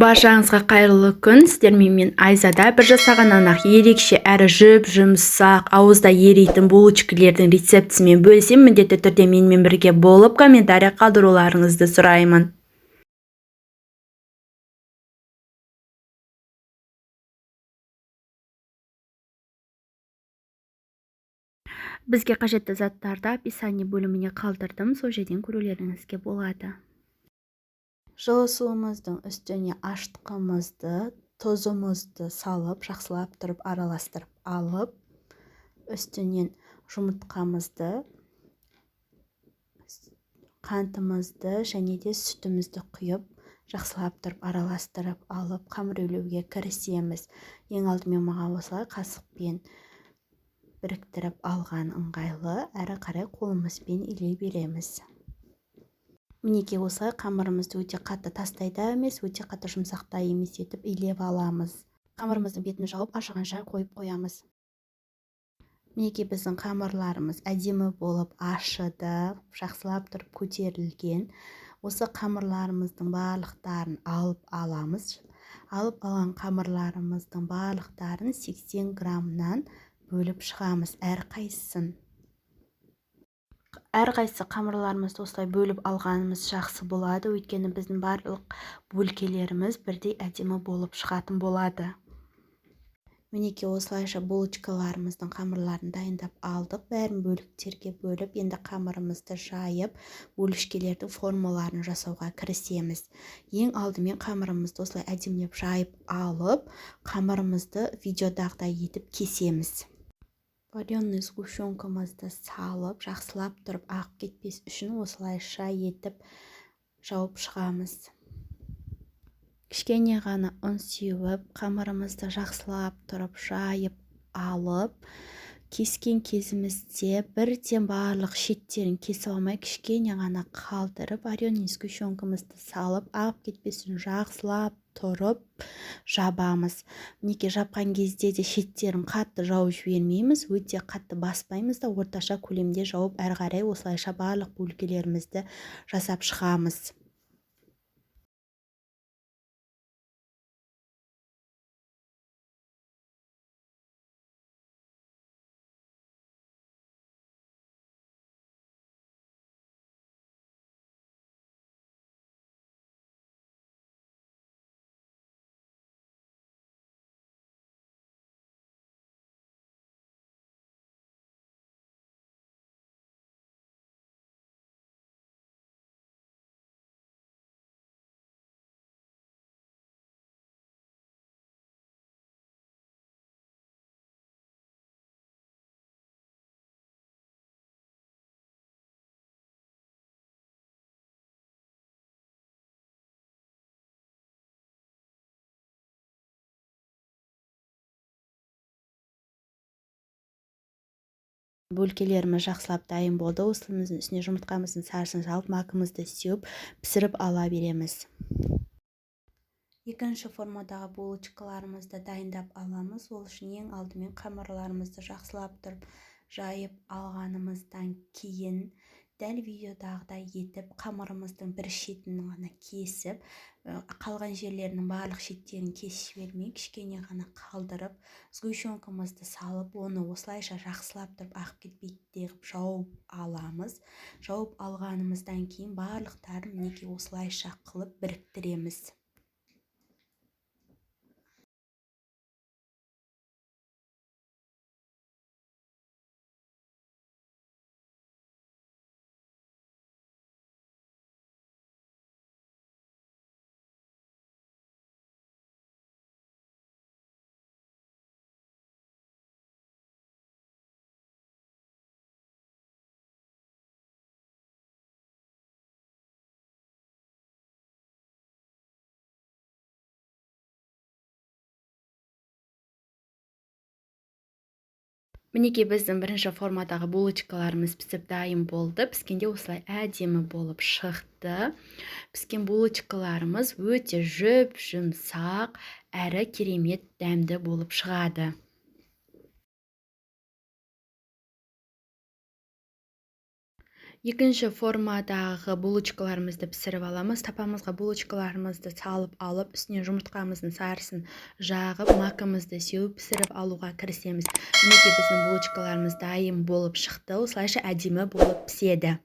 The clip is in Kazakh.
Баршаңызға қайырлы күн! Сіздермен мен, Айзада. Бір жасағаннан-ақ ерекше әрі жұп-жұмсақ, ауызда еритін булочкілердің рецептісімен бөлісемін. Міндетті түрде менімен бірге болып, комментарий қалдыруларыңызды сұраймын. Бізге қажетті заттарды описание бөліміне қалдырдым, сол жерден көрулеріңізге болады. Жылы суымыздың үстіне ашытқымызды, тұзымызды салып, жақсылап тұрып араластырып алып, үстінен жұмыртқамызды, қантымызды және де сүтімізді құйып, жақсылап тұрып араластырып алып, қамыр илеуге кірісеміз. Ең алдымен маған осылай қасықпен біріктіріп алған ыңғайлы, әрі қарай қолымызбен илей береміз. Мінекей, осылай қамырымызды өте қатты тастай да емес, өте қатты жұмсақ та емес етіп илеп аламыз. Қамырымыздың бетін жауып, ашығанша қойып қоямыз. Мінекей, біздің қамырларымыз әдемі болып ашыды, жақсылап тұрып көтерілген. Осы қамырларымыздың барлықтарын алып аламыз. Алып алған қамырларымыздың барлықтарын 80 граммнан бөліп шығамыз әрқайсысын. Әрқайсы қамырларымызды осылай бөліп алғанымыз жақсы болады, өйткені біздің барлық бөлкелеріміз бірдей әдемі болып шығатын болады. Мінекей, осылайша булочкаларымыздың қамырларын дайындап алдық. Бәрін бөліктерге бөліп, енді қамырымызды жайып, бөлішкелердің формаларын жасауға кірісеміз. Ең алдымен қамырымызды осылай әдемілеп жайып алып, қамырымызды видеодағыдай етіп кесеміз. Вареный сгущенкамызды салып, жақсылап тұрып ағып кетпес үшін осылайша етіп жауып шығамыз. Кішкене ғана ұн сеуіп, қамырымызды жақсылап тұрып жайып алып, кескен кезімізде бірден барлық шеттерін кесіп алмай, кішкене ғана қалдырып, вареный сгущенкамызды салып, ағып кетпес үшін жақсылап тұрып жабамыз. Мінекей, жапқан кезде де шеттерін қатты жауып жібермейміз, өте қатты баспаймыз да, орташа көлемде жауып, әрі қарай осылайша барлық бөлкелерімізді жасап шығамыз. Бөлкелеріміз жақсылап дайын болды. Осымыздың үстіне жұмыртқамыздың сарысын салып, макымызды сеуіп, пісіріп ала береміз. Екінші формадағы булочкаларымызды дайындап аламыз. Ол үшін ең алдымен қамырларымызды жақсылап тұрып жайып алғанымыздан кейін, дәл видеодағыдай етіп қамырымыздың бір шетін ғана кесіп, қалған жерлерінің барлық шеттерін кесіп жібермей, кішкене ғана қалдырып, сгущенкамызды салып, оны осылайша жақсылап тұрып ағып кетпейтіндей қылып жауып аламыз. Жауып алғанымыздан кейін барлықтарын мінекей осылайша қылып біріктіреміз. Мінекей, біздің бірінші формадағы булочкаларымыз пісіп дайын болды. Піскенде осылай әдемі болып шықты. Піскен булочкаларымыз өте жұп-жұмсақ әрі керемет дәмді болып шығады. Екінші формадағы булочкаларымызды пісіріп аламыз. Табамызға булочкаларымызды салып алып, үстіне жұмыртқамыздың сарысын жағып, макымызды сеуіп, пісіріп алуға кірісеміз. Мінекей, біздің булочкаларымыз дайын болып шықты. Осылайша әдемі болып піседі.